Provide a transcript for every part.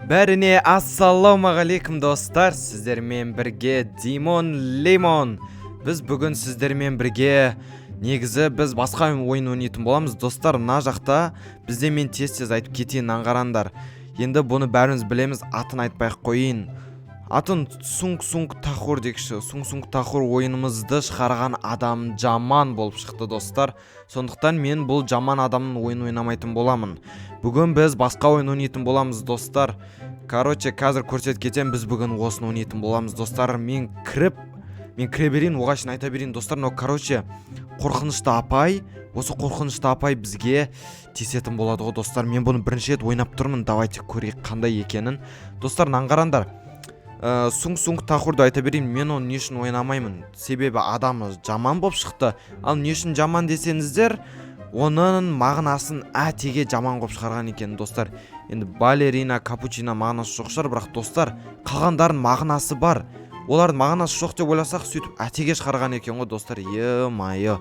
Бәріне ассалаумағалейкум, достар! Сіздермен бірге Димон Лимон. Біз бүгін сіздермен бірге, негізі, біз басқа ойын ойнайтын боламыз, достар. Мына жақта бізде, мен тез тез айтып кетейін, аңғараңдар. Енді бұны бәріміз білеміз, атын айтпай ақ қояйын. Атын Сунг Сунг Тахур декші. Сунг Сунг Тахур ойынымызды шығарған адам жаман болып шықты, достар. Сондықтан мен бұл жаман адамның ойын ойнамайтын боламын. Бүгін біз басқа ойын ойнайтын боламыз, достар. Короче, қазір көрсетіп кетемін. Біз бүгін осыны ойнайтын боламыз, достар. Мен кіре берейін, оған шейін айта берейін, достар. Но, короче, қорқынышты апай, осы қорқынышты апай бізге тиісетін болады ғой, достар. Мен бұны бірінші рет ойнап тұрмын. Давайте көрейік қандай екенін. Достар, мынаны қараңдар. Сунг Сунг Тахурды айта берейін. Мен оны не үшін ойнамаймын? Себебі адамы жаман болып шықты. Ал не үшін жаман десеңіздер, оның мағынасын әтеге жаман қылып шығарған екен, достар. Енді балерина капучино мағынасы жоқ шығар, бірақ, достар, қалғандарының мағынасы бар. Олардың мағынасы жоқ деп ойласақ, сөйтіп әтеге шығарған екен ғой, достар. Е-мое,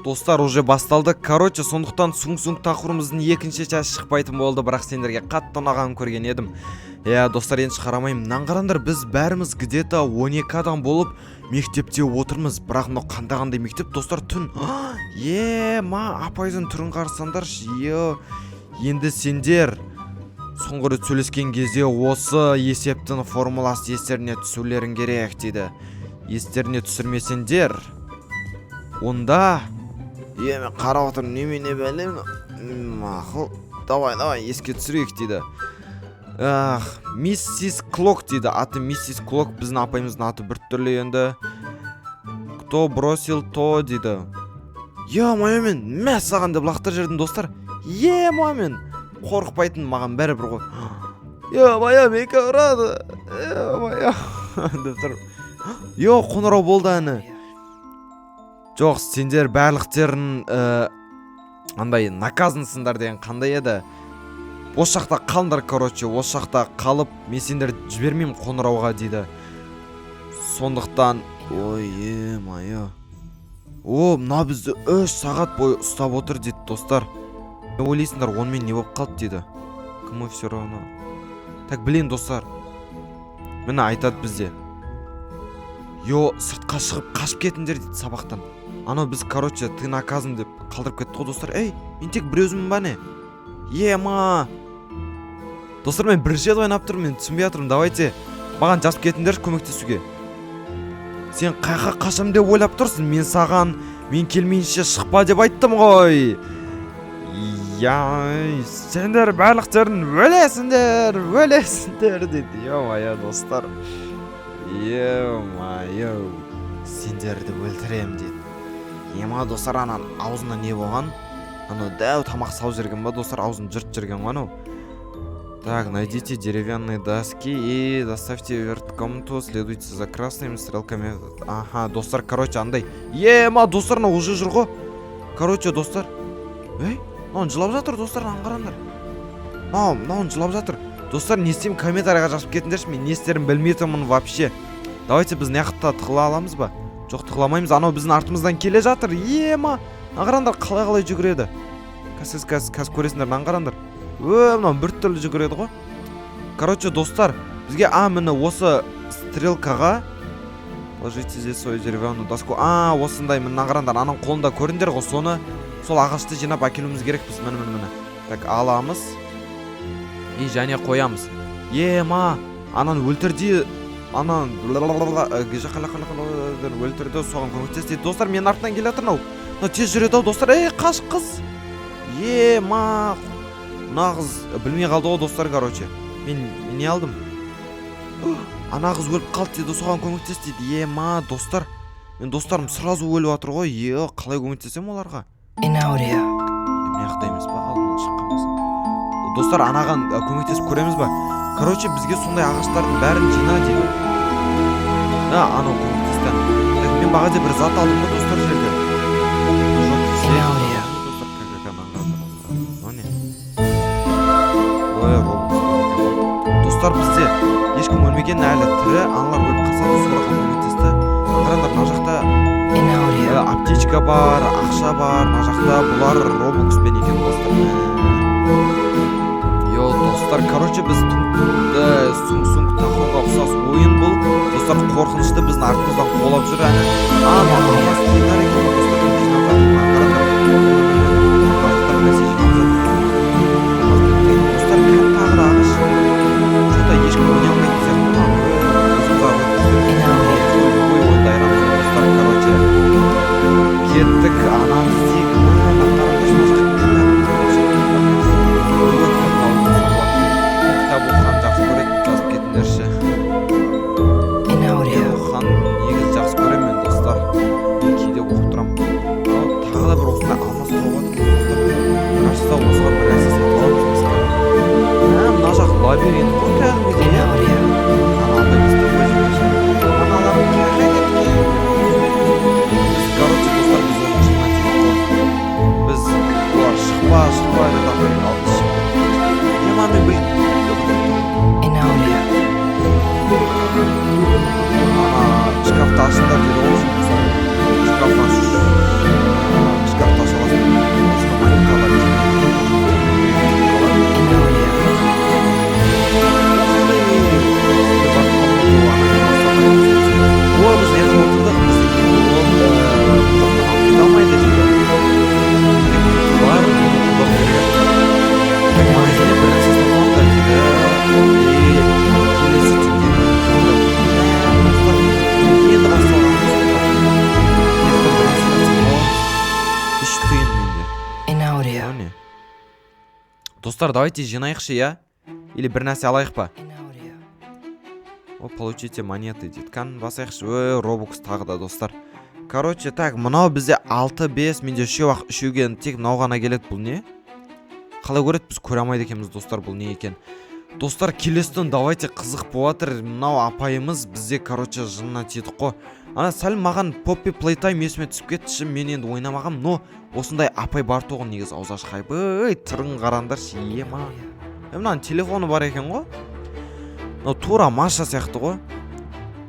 достар, уже басталды. Короче, сондықтан Сунг Сунг Тахурымыздың екінші часть шықпайтын болды, бірақ сендерге қатты ұнағанын көрген едім, иә, достар. Енді шығарамаймын. Мынаны қараңдар, біз бәріміз где-то 12 адам болып мектепте отырмыз. Бірақ мынау қандай мектеп, достар? Түн е ма? Апайдың түрін қарасаңдаршы. Е, енді сендер соңғы рет сөйлескен кезде осы есептің формуласы естеріне түсулерің керек дейді. Естеріне түсірмесеңдер, онда е, мен қарап отырмын, немене, бәлем? Мақұл, давай, давай, еске түсірейік дейді. Ах, миссис Клок дейді, аты миссис Клок. Біздің апайымыздың аты біртүрлі енді. Кто бросил то дейді. Е-мое, мен мә саған деп лақтырып жібердім, достар. Е-ма, мен қорықпайтын, маған бәрібір ғой. Е-мое, меке ұрады, е-мое деп тұр. Йо, қоңырау болды әні. Жоқ, сендер барлықтарың андай наказансыңдар деген қандай еді? Осы жақта қалыңдар, короче, осы жақта қалып, мен сендерді жібермеймін қоңырауға дейді. Сондықтан, ой, е-мое, о, мына бізді 3 сағат бойы ұстап отыр дейді, достар. Не ойлайсыңдар, онымен не болып қалды дейді. Кому все равно. Так, блин, достар, міне, айтады бізде: йо, сыртқа шығып қашып кетіңдер дейді сабақтан. Анау біз, короче, ты наказан деп қалдырып кетті ғой, достар. Ей, мен тек бір өзіммін ба, не? Ема, достар, мен бірінші рет ойнап тұрмын, мен түсінбей жатырмын. Давайте, маған жазып кетіңдерші көмектесуге. Сен қаяққа қашам деп ойлап тұрсың? Мен саған мен келмейінше шықпа деп айттым ғой. Я, сендер барлықтарың өлесіңдер, өлесіңдер дейді. Е-мое, достар, е-мое, сендерді өлтірем дейді. Ема, достар, ананың аузына не болған? Анау дәу тамақ салып жіберген ба, достар? Аузын жыртып жіберген ғой анау. Так, найдите деревянные доски и доставьте в комнату, следуйте за красными стрелками. Ага, достар, короче, андай. Ема, достар, мынау уже жүр ғой. Короче, достар. Ей, мынау жылап жатыр, достар, мынаны қараңдар. Мынау жылап жатыр. Достар, не істеймін? Комментарийға жазып кетіңдерші, мен не істерімді білмей тұрмын вообще. Давайте, біз мына жақта тығыла аламыз ба? Жоқ, тығыла алмаймыз. Анау біздің артымыздан келе жатыр. Ема, мына қараңдар, қалай қалай жүгіреді. Қазір, қазір, қазір көресіңдер, мынаны қараңдар. Ө, мынау біртүрлі жүгіреді ғой. Короче, достар, бізге, а, міне, осы стрелкаға положите здесь свою деревянную доску. А, осындай, мына қараңдар, ананың қолында көрдіңдер ғой, соны, сол ағашты жинап әкелуіміз керекпіз. Міне, міне, міне. Так, аламыз и және қоямыз. Ема, ананы өлтірді, ананы өлтірді, соған көмектес дейді. Достар, менің артымнан келе жатыр мынау. Мынау тез жүреді ау, достар. Ей, қаш, қыз! Ема, мына қыз білмей қалды ғой, достар. Короче, мен не алдым? Ана қыз өліп қалды дейді, соған көмектес дейді. Ема, достар, мен достарым сразу өліп жатыр ғой. Е, қалай көмектесемін оларға? In audio. Мына жақта емес па? Алдынан шыққан ба, достар? Анаған көмектесіп көреміз ба? Короче, бізге сондай ағаштардың бәрін жина дейді. А, анау көмектесті. Так, мен бағана бір зат алдым ғой, достар, жерде. Жоқ, In audio. достар, как ананы қараңдар. Мынау не? Ой, робот. Достар, бізде ешкім өлмеген әлі, тірі. Аналар өліп қалса да, соларға көмектесті. Қараңдар, мына жақта In audio. Аптечка бар, ақша бар мына жақта. Бұлар робокспен екен, достар. Йо, достар, короче, біз Қорқынышты, біздің артымыздан қуалап жүр әне. А, мына алмаз тиындар екен ғой, достар, мен жинап жатырмын. Мына қараңдар, мына жақта бір нәрсе жиналып жатыр. Алмаз бен тиын. Достар, кән, тағы да ағаш. Что-то ешкім ойнай алмайтын сияқты мынаны. Өзіміз ақ өткіздік. In audio. Любой ойынды айырамыз ғой, достар. Короче, кеттік, ананы іздейік. Мә, мына қараңдаршы, мына жақта кітап. Любой кітапты алып оқуға болады. Кітап оқығанды жақсы көреді, жазып кетіңдерші. In Мен audio. оқығанды негізі жақсы көремін мен, достар. Мен кейде оқып тұрамын. Мынау тағы да бір осындай алмаз тауып жатырмын, достар. Кажется, осыған бір нәрсе сатып аламыз біз. Мә, мына жақ лабиринт қой кәдімгідей, In иә. audio. Ана апай бізді таппай жүрген. Аналар қаяққа кеткен? Біз, короче, достар, біз оның жынына тидік қой. Біз олар «шықпа, шықпа» деді апай, ал біз шығып кеттік. Ема, мен біліп тұрмын. In audio. Ана шкафты ашыңдар деді ғой мысалы. Шкаф аш, шкафты аша аласың. Басқа монеталар. In audio. Осындай бар комната. О, біз мына жақта отырдық. Біз енді ол бұл жақтан алып кете алмайды дейді. Тек бар, қолдау керек. Так, магазинде бір нәрсе сатып алыңдар дейді. И келесі түнде. Достар, енді басталған, достар. Мына жақтан бір нәрсе сатып аламыз. 3 тиын менде. In audio. Мынау не? Достар, давайте жинайықшы, иә, или бір нәрсе алайық па? In audio. О, «Получите монеты» дейді. Кән, басайықшы. Ой, робукс тағы да, достар. Короче, так, мынау бізде алты, бес, менде үшеу ақ. Үшеуге тек мынау ғана келеді. Бұл не? Қалай көреді? Біз көре алмайды екенбіз, достар, бұл не екен. Достар, келесі түн, давайте, қызық болып жатыр. Мынау апайымыз бізде, короче, жынына тидік қой. Ана сәл маған Поппи Плейтайм есіме түсіп кетті ше. Мен енді ойнамағанмын, но осындай апай бар тұғын негізі. Ауыз ашық, айбай, түрін қараңдаршы, ема. Е, мынаның телефоны бар екен ғой. Мынау тура Маша сияқты ғой.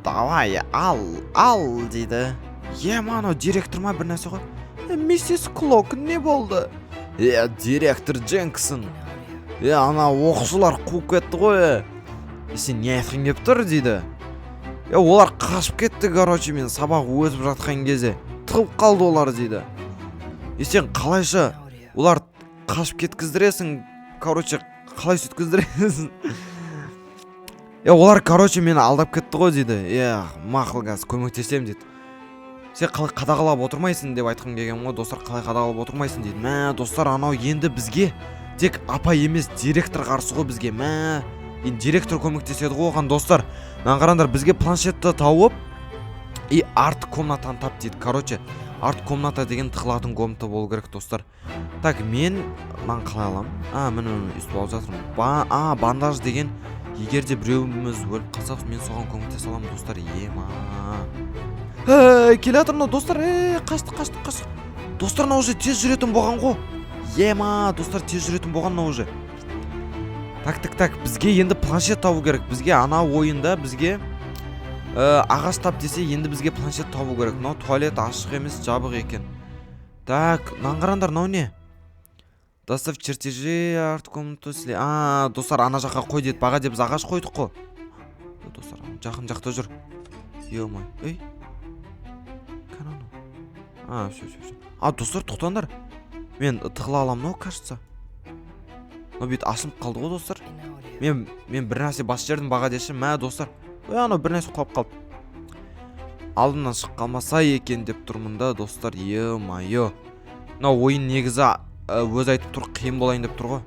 «Давай, ал, ал», — дейді. Ема, анау директор ма, бір нәрсе ғой. Е, миссис Клок, не болды? Е, директор Дженксон. Е, ана оқушылар қуып кетті ғой. Е, сен не айтқың келіп тұр дейді. Е, олар қашып кетті, короче, мен сабақ өтіп жатқан кезде тығылып қалды олар дейді. Е, сен қалайша олар қашып кеткіздіресің? Короче, қалай сөйткіздіресің? Е, олар, короче, мені алдап кетті ғой дейді. Е, мақұл, қазір көмектесемін дейді. Сен қалай қадағалап отырмайсың деп айтқым келген ғой, достар. Қалай қадағалап отырмайсың дейді. Мә, достар, анау енді бізге тек апай емес, директор қарсы ғой бізге. Мә, енді директор көмектеседі ғой оған. Достар, мынаны қараңдар, бізге планшетті тауып и арт комнатаны тап дейді. Короче, арт комната деген тығылатын комната болу керек, достар. Так, мен мынаны қалай аламын? А, міне, міне, өйстіп алып жатырмын. А, бандаж деген, егер де біреуіміз өліп қалсақ, мен соған көмектесе аламын, достар. Ема, ей, келе жатыр мынау, достар. Ей, қаштық, қаштық, қаштық, достар. Мынау уже тез жүретін болған ғой. Ема, достар, тез жүретін болған мынау уже. Так, так, так, бізге енді планшет табу керек. Бізге ана ойында бізге ағаш тап десе, енді бізге планшет табу керек. Мынау туалет ашық емес, жабық екен. Так, мынаны қараңдар, мынау не? Доставь чертежи арт комнату. А, достар, ана жаққа қой деді баға деп, біз ағаш қойдық қой, достар. Жақын жақта жүр. Е мое, ей, кәне анау? А, все, все, все. А, достар, тоқтаңдар, мен тығыла аламын мынау, кажется. Мынау бүйтіп ашылып қалды ғой, достар. Мен бір нәрсе басып жібердім баға деші. Мә, достар, ой, анау бір нәрсе құлап қалды. Алдымнан шығып қалмаса екен деп тұрмын да, достар. Е мое, мынау ойын негізі өзі айтып тұр, қиын болайын деп тұр ғой.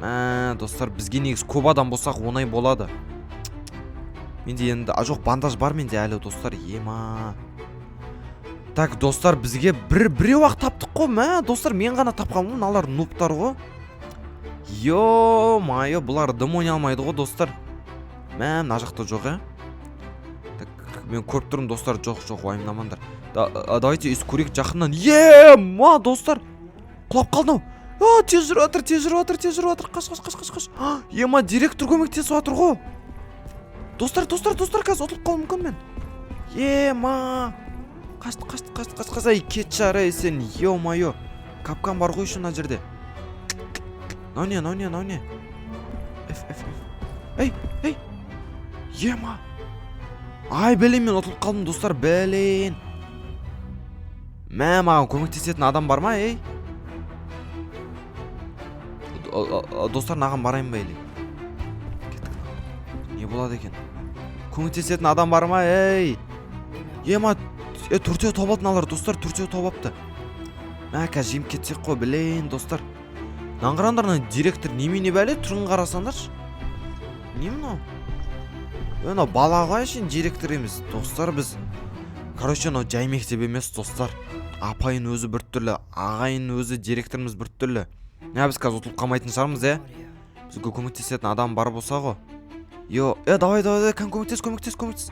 Мә, достар, бізге негізі көп адам болсақ, оңай болады. Менде енді, а, жоқ, бандаж бар менде әлі, достар. Ема, так, достар, бізге бір біреу ақ таптық қой. Мә, достар, мен ғана тапқанмын ғой. Мыналар нубтар ғой. Ё мое, бұлар дым ойнай алмайды ғой, достар. Мә, мына жақта жоқ. Ә, так, мен көріп тұрмын, достар. Жоқ, жоқ, уайымдамаңдар. Да, давайте өйстіп көрейік жақыннан. Ема, достар, құлап қалды ау. А, тез жүріп жатыр, тез жүріп жатыр, тез жүріп жатыр. Қаш, қаш, қаш, қаш, қаш! Ема, директор көмектесіп жатыр ғой, достар. Достар, достар, қазір ұтылып қалуым мүмкін мен. Ема, қашты, қашты, қашты, қаш, қаш! Ай, кетші ары сен. Е мое, капкан бар ғой еще мына жерде. Мынау не? Мынау не? Мынау не? Ф, Ф, Ф. Ей, ей, ема. Ай, блин, мен ұтылып қалдым, достар, блин. Мә, маған көмектесетін адам бар ма, ей? Достар, мынаған барайын ба или? Кеттік. Не болады екен? Көмектесетін адам бар ма, ей? Ема, е, төртеу тауып алды мыналар, достар, төртеу тауып алыпты. Мә, қазір жеңіп кетсек қой, блин, достар. Мынаны қараңдар, мына директор немене бәле, түрін қарасаңдаршы. Не мынау? Е, мынау бала ғой әшейін, директор емес. Достар, біз, короче, мынау жай мектеп емес, достар. Апайын өзі біртүрлі, ағайын өзі, директорымыз біртүрлі. Мә, біз қазір ұтылып қалмайтын шығармыз, иә? Бізге көмектесетін адам бар болса ғой. Йо, е, давай, давай, давай, кән, көмектес, көмектес, көмектес.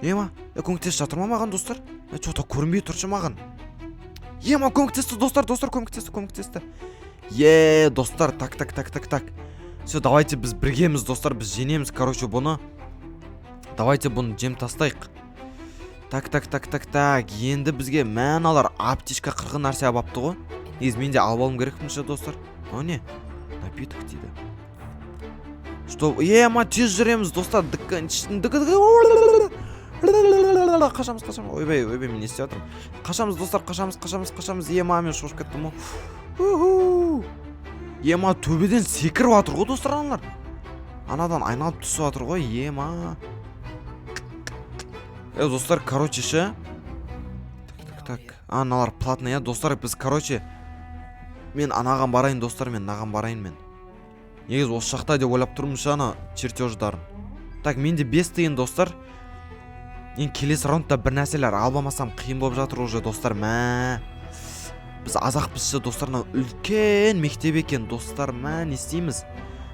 Ема, е, көмектесіп жатыр ма маған, достар? Е, че-то көрінбей тұршы маған. Ема, көмектесті, достар, достар, көмектесті, көмектесті. Е, достар, так, так, так, так, так. Все, давайте, біз біргеміз, достар, біз жеңеміз, короче, бұны. Давайте бұны жем тастайық. Так, так, так, так, так. Енді бізге, мә, аналар аптечка, қырғын нәрсе алып алыпты ғой. Негізі мен де алып алуым керекпін ше, достар. Мынау не? Напиток дейді. Что? Ема, тез жүреміз, достар. Қашамыз, қашамыз. Ойбай, ойбай, мен не істеп жатырмын? Қашамыз, достар, қашамыз, қашамыз, қашамыз. Ема, мен шошып кеттім ғой. Уху. Ема, төбеден секіріп жатыр ғой, достар, аналар. Анадан айналып түсіп жатыр ғой, ема. Е, достар, короче, ше. Так, так, так. А, аналар платный, иә, достар, біз, короче, мен анаған барайын, достар, мен мынаған барайын мен. Негізі осы жақта деп ойлап тұрмын ше, ана чертеждарын. Так, менде 5 тиын, достар. Енді келесі раундта бір нәрселер алып алмасам, қиын болып жатыр уже, достар, мә. Біз азақпыз ше, достар, мынау үлкен мектеп екен, достар, мә, не істейміз?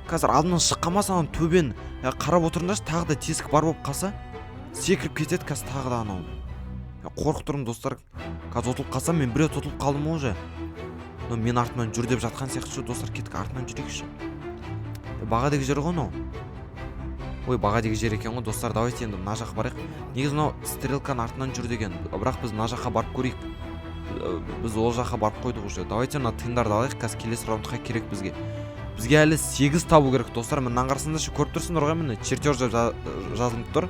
Қазір алдымнан шығып қалмаса, анау төбен қарап отырыңдаршы, тағы да тесік бар болып қалса, секіріп кетеді қазір тағы да анау. Қорқып тұрмын, достар. Қазір ұтылып қалсам, мен бір рет ұтылып қалдым ғой уже. Но мен артымнан жүр деп жатқан сияқты ше, достар, кеттік, артынан жүрейікші. Баға жер ғой мынау. Ой, баға деген жер екен ғой, достар. Давайте енді мына жаққа барайық. Негізі мынау стрелканың артынан жүр деген, бірақ біз мына жаққа барып көрейік. Біз ол жаққа барып қойдық уже. Давайте мына тиындарды алайық, қазір келесі раундқа керек бізге. Бізге әлі 8 табу керек, достар. Міне, мынаны қарасаңдаршы, көріп тұрсыңдар ғой, міне, чертеж деп жазылып тұр.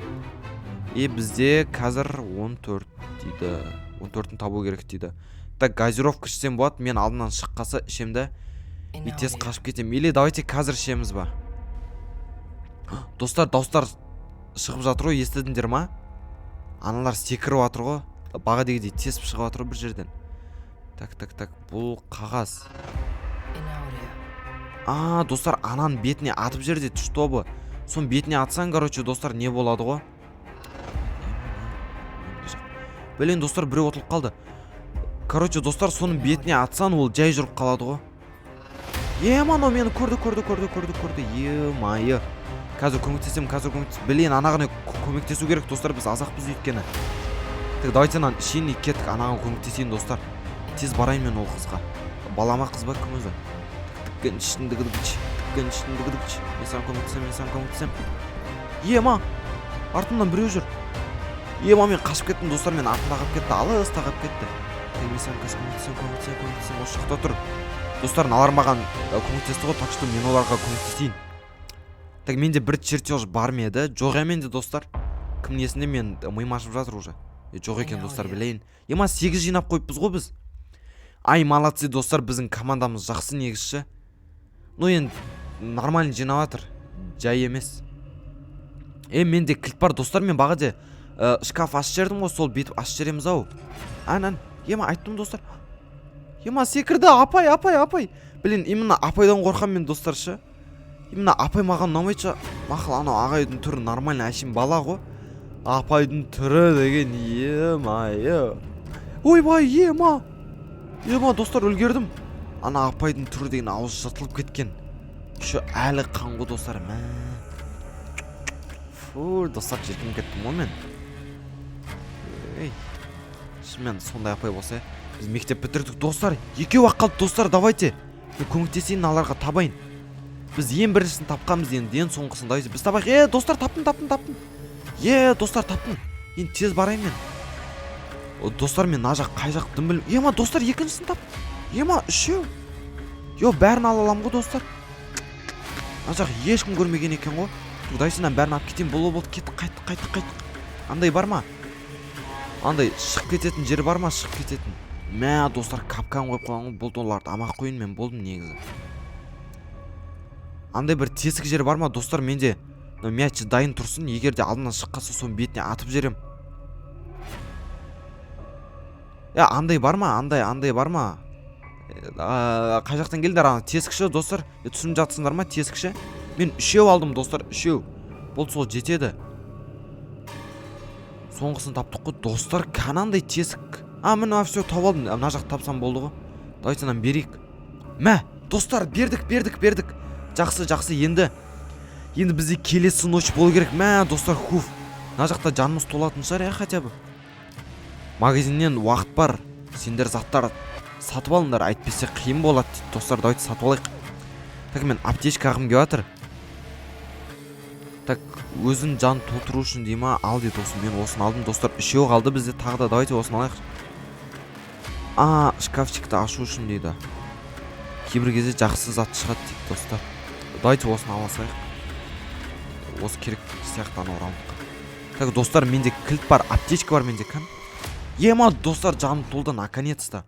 И бізде қазір 14 дейді, 14-ін табу керек дейді. Так, газировка ішсем болады. Мен алдымнан шығып қалса, ішемін да и тез қашып кетемін. Или давайте қазір ішеміз ба, достар? Дауыстар шығып жатыр ғой, естідіңдер ма? Аналар секіріп жатыр ғой, баға дегендей тесіп шығып жатыр ғой бір жерден. Так, так, так, бұл қағаз. А, достар, ананың бетіне атып жібер дейді, чтобы соның бетіне атсаң, короче, достар, не болады ғой. Блин, достар, біреу ұтылып қалды. Короче, достар, соның бетіне атсаң, ол жай жүріп қалады ғой. Ема, анау мені көрді, көрді, көрді, көрді, көрді. Е-мое, қазір көмектесемін, қазір көмектес. Блин, анаған көмектесу керек, достар, біз азақпыз өйткені. Так, давайте мынаны ішейін и кеттік, анаған көмектесейін, достар. Тез барайын мен ол қызға. Бала ма, қыз ба, кім өзі? Мен саған көмектесемін, мен саған көмектесемін. Ема, артымнан біреу жүр. Ема, мен қашып кеттім, достар, мен артымда қалып кетті, алыста қалып кетті. Так, мен саған қазір көмектесемін, көмектесемін, көмектесемін. Осы жақта тұр, достар. Мыналар маған көмектесті ғой, так что мен оларға көмектесейін. Так, менде бір чертеж бар ма еді? Жоқ, иә, менде, достар. Кім несінде, мен миым ашып жатыр уже. Е, жоқ екен, достар, білейін. Ема, 8 жинап қойыппыз ғой біз. Ай, молодцы, достар, біздің командамыз жақсы негізі ше. Ну, енді нормально жинап жатыр, жай емес. Е, менде кілт бар, достар. Мен бағаде шкаф ашып жібердім ғой, сол бүйтіп ашып жібереміз ау. Ән, ән, ема, айттым, достар. Ема, секірді. Апай, апай, апай. Блин, именно апайдан қорқамын мен, достар, ше. Именно апай маған ұнамайды ше. Мақұл, анау ағайдың түрі нормально, әшейін бала ғой. Апайдың түрі деген, е-мое, ойбай, ема, ема, достар, үлгердім. Ана апайдың түрі деген, аузы жыртылып кеткен, еще әлі қан ғой, достар, мә. Фу, достар, жиіркеніп кеттім ғой мен. Ей, шынымен сондай апай болса. Біз мектеп бітірдік, достар, екеу ақ қалды, достар. Давайте мен көмектесейін мыналарға, табайын. Біз ең біріншісін тапқанбыз, енді ең соңғысын давайте біз табайық. Е, достар, таптым, таптым, таптым. Е, достар, таптым. Енді тез барайын мен. О, достар, мен мына жақ қай жақ, дым білмеймін. Ема, достар, екіншісін таптым. Ема, үшеу. Йо, бәрін ала аламын ғой, достар. Мына жақ ешкім көрмеген екен ғой. Давайте мынаның бәрін алып кетейін. Болды, болды, кеттік, қайттық, қайттық, қайттық. Андай бар ма? Андай шығып кететін жер бар ма? Шығып кететін. Мә, достар, капкан қойып қойған ғой. Болды, оларды амақ қояйын мен болдым негізі. Андай бір тесік жер бар ма, достар? Менде мына мяч дайын тұрсын, егер де алдымнан шығып қалса, соның бетіне атып жіберем. Андай бар ма? Андай бар ма? Қай жақтан келдіңдер? Ана тесікші, достар. Түсініп жатсыңдар ма, тесікші? Мен 3 алдым, достар, 3. Болды, сол жетеді. Соңғысын таптық қой, достар. Қанандай тесік. Міне, все, тауып алдым. Мына жақты тапсам болды ғой. Давайте мынаны берейік. Мә, достар, бердік. Жақсы, енді. Енді бізде келесі ночь болу керек. Мә, достар, хуф. Мына жақта жанымыз толатын шығар, хотя бы. Магазиннен уақыт бар. Сендер заттар сатып алыңдар, әйтпесе қиын болады дейді. Достар, давайте сатып алайық. Так, мен аптечка алғым келіп жатыр. Так, өзін жан толтыру үшін дей ма, ал дейді осы. Мен осыны алдым, достар. 3 қалды бізде тағы да. Давайте осыны алайық. Шкафчикті ашу үшін дейді. Кейбір кезде жақсы зат шығады дейді, достар. Давайте осыны ала салайық. Осы керек сияқты анау раундқа. Так, достар, менде кілт бар, аптечка бар менде, кән. Ема, достар, жаным толды, наконец-то.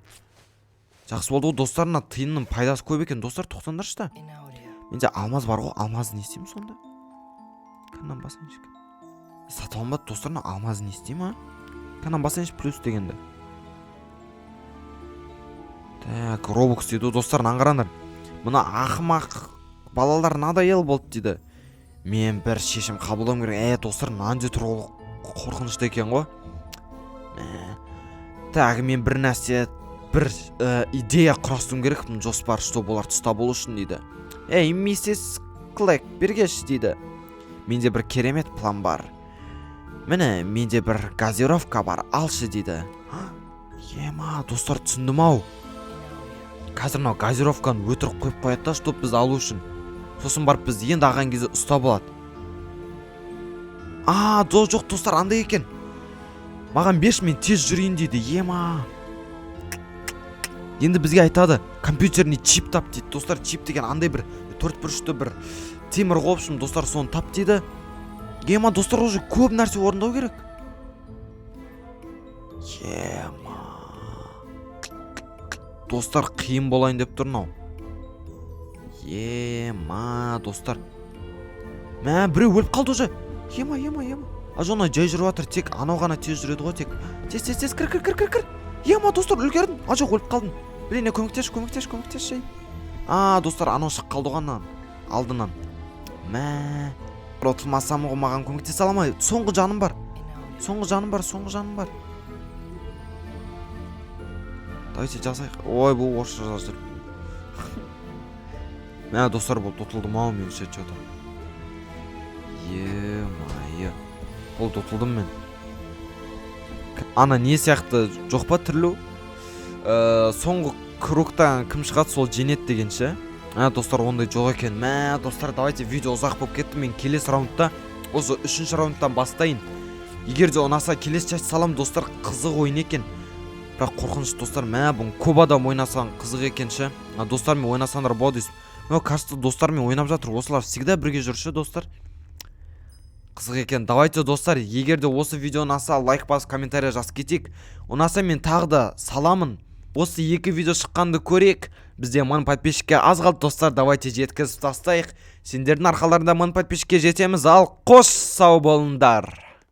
Жақсы болды ғой, достар, мына тиынның пайдасы көп екен. Достар, тоқтаңдаршы да. Менде алмаз бар ғой, алмазды не істеймін сонда? Каннан басайыншы. Сатып алмады, достар, мына алмазды не істеймін, а? Каннан басайыншы плюс дегенді. Так, робокс дейді, достар, мынаны қараңдар. Мына ақымақ балалар надоел болды дейді. Мен бір шешім қабылдауым керек. Достар, мынаны де тұр қорқынышты екен ғой. Так, мен бір нәрсе, бір идея құрастыруым керек, жоспар, чтобы олар ұстап болу үшін дейді. Ей, миссис Клэк, бергеш дейді. Менде бір керемет план бар. Міне, менде бір газировка бар, алшы дейді. Ема, достар, түсіндім ау. Қазір мынау газировканы өтірік қойып қояды да, чтоб біз алу үшін. Сосын барып біз енді алған кезде ұстап алады. Жоқ, достар, андай екен. Маған берші, мен тез жүрейін дейді. Ема. Енді бізге айтады, компьютерный чип тап дейді. Достар, чип деген андай бір төрт бұрышты бір темір ғой, в общем, достар, соны тап дейді. Ема, достар, уже көп нәрсе орындау керек. Ема. Достар, қиын болайын деп тұр мынау. Ема, достар. Мә, біреу өліп қалды уже. Ема, ема, ема. А жона жай жүріп жатыр, тек анау ғана тез жүреді ғой, тек. Тез, тез, тез, кір, кір, кір, кір, кір. Ема, достар, үлгердім. А жоқ, өліп қалдым. Блин, көмектесші, көмектесші, көмектесші. Достар, анау шығып қалды ғой анан. Алдынан. Мә. Ұтылмасам ғой, маған көмектесе ала ма? Соңғы жаным бар. Соңғы жаным бар, соңғы жаным бар. Давайте жазайық. Ой, бұл орысша жазып жүр. Мә, достар, бұл ұтылдым ау мен ше, чё-то. Е-мое. Болды, ұтылдым мен. Ана не сияқты жоқ па тірлеу? Соңғы кругтан кім шығады, сол жеңеді деген ше. Достар, ондай жоқ екен. Мә, достар, давайте, видео ұзақ болып кетті. Мен келесі раундта, осы 3-ші раундтан бастайын. Егер де ұнаса, келесі часть салам, достар, қызық ойын екен. Бірақ қорқыныш, достар, мә, бұны көп адам ойнасаң қызық екен ше. Достармен ойнасаңдар болады дейсің. Мә, кажется, достармен ойнап жатыр. Осылар всегда бірге жүрші, достар. Қызық екен. Давайте, достар, егер де осы видео ұнаса, лайк басып, комментарий жазып кетейік. Ұнаса, мен тағы да саламын. Осы екі видео шыққанды көрейік. Бізде 1000 подписчикке аз қалды, достар. Давайте жеткізіп тастайық. Сендердің арқаларында 1000 подписчикке жетеміз. Ал қош, сау болыңдар.